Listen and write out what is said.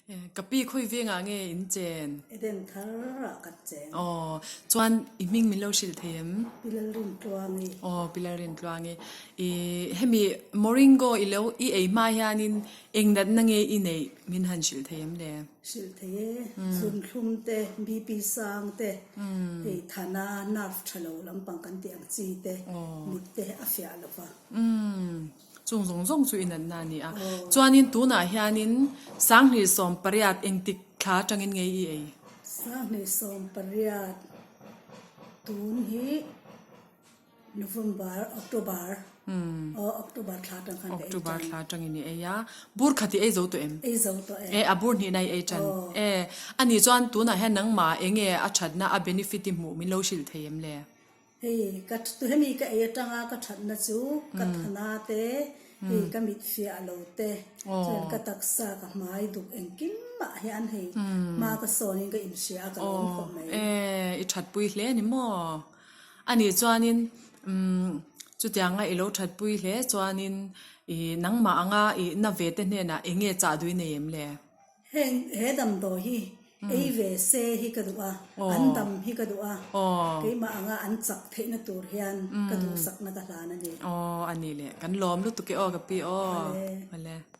Ka pi khawi vengah nge in chen? Eden thar ah kan cheng. Aw, chuan i hming min lo hrilh thei em? Pi Lalrintluangi. Aw, Pi Lalrintluangi. I hemi Moringo i lo i ei hma hianin eng natna nge i neih min han hrilh thei em le? Hrilh thei e. Zunthlum te, BP sang te, hei thana nerve tha lo lampang kan tih ang chi te, mit te a fiah lo va. Chung zawng zawng chu i natna a ni a. Chuanin tunah hianin 2018 engtik thla atangin nge i ei? 2018 tun hi November, October, aw October thla atang khan ka ei tan. October thla atangin i ei a. Bur khat i ei zo tawh em? Ei zo tawh e. E, a bur hnihna i ei tan. E, anih chuan tunah hian nangmah enge a thatna, a benefit i hmuh min lo hrilh thei em le? Hei ka hemi ka ei atanga ka thatna chu ka thana te, hei ka mit fiah lo te, chuan ka taksa ka hmai duk engkim mah hian hei hma ka sawnin ka inhria a ka lawm khawp mai. E, i thatpui hle ni maw? Anih chuanin umm chutianga i lo thatpui hle chuanin i nangmah anga i na ve te hnenah eng nge chah duh i nei em le? Heng he damdawi hi ei ve se hi ka duh a, an dam hi ka duh a, keimah anga an chak theihna tur hian ka duhsakna ka hlan a ni. Aw a ni le, kan lawm lutuk e aw ka pi aw. Awle.